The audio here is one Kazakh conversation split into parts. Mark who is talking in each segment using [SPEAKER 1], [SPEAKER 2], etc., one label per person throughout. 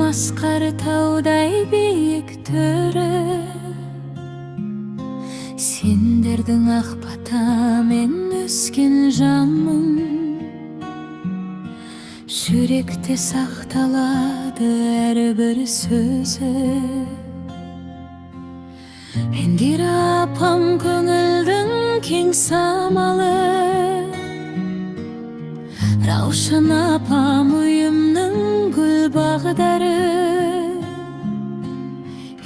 [SPEAKER 1] Асқар таудай биік төрі. Сендердің ақ батамен өскен жанмын. Жүректе сақталады әрбір сөзі. Индира апам, көңілдің кең самалы. Раушан апам, үйімнің гүл бағдары.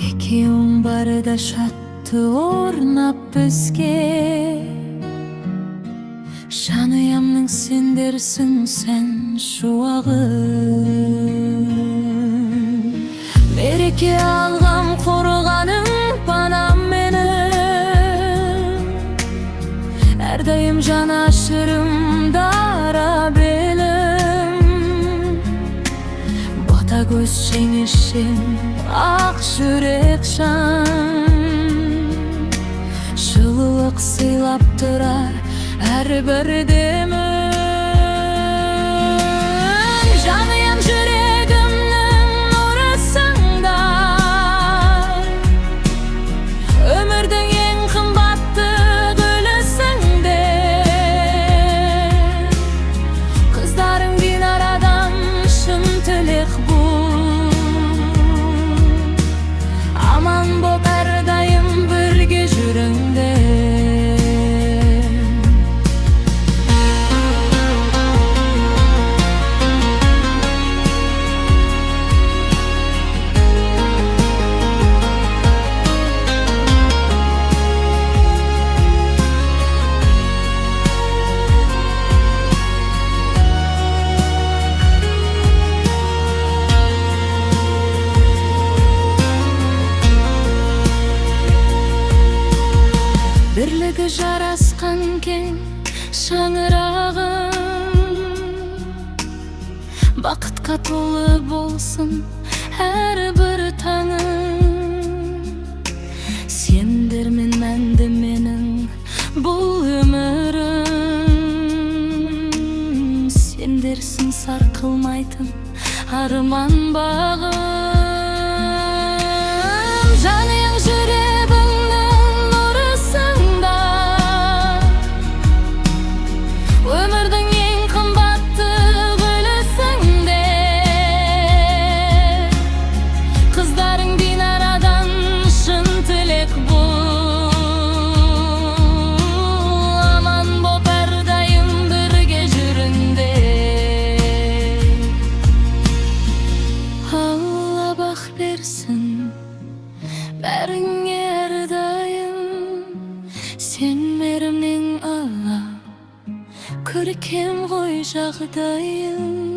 [SPEAKER 1] Екеуің барда шатты орнап бізге. Жанұямның сендерсің сән шуағы. Береке алғам, қорғаным, панам менің. Әрдайым жанашырым, дара белім. Ботагөз жеңешем, ақ жүрек жан. Жылылық сыйлап тұрар әрбір демің. Жанұям, жүрегімнің нұрысыңдар. Өмірдің ең қымбатты гүлісіңдер. Қыздарың Динарадан шын тілек бұл. Аман боп, әрдайым бірге жүріңдер. Бірлігі жарасқан кең шаңырағым бақытқа толы болсын әрбір таңың. Сендермен мәнді менің бұл өмірім. Сендерсің сарқылмайтын арман бағым. Жанұяң, жүрегімнің нұрысыңдар. Өмірдің ең қымбатты гүлісіңдер. Қыздарың Динарадан шын тілек бұл. Аман боп, әрдайым бірге жүріңдер. Алла бақ берсін бәріңе әрдайым. Сен мейірімнің, Алла, көркем ғой жағдайың.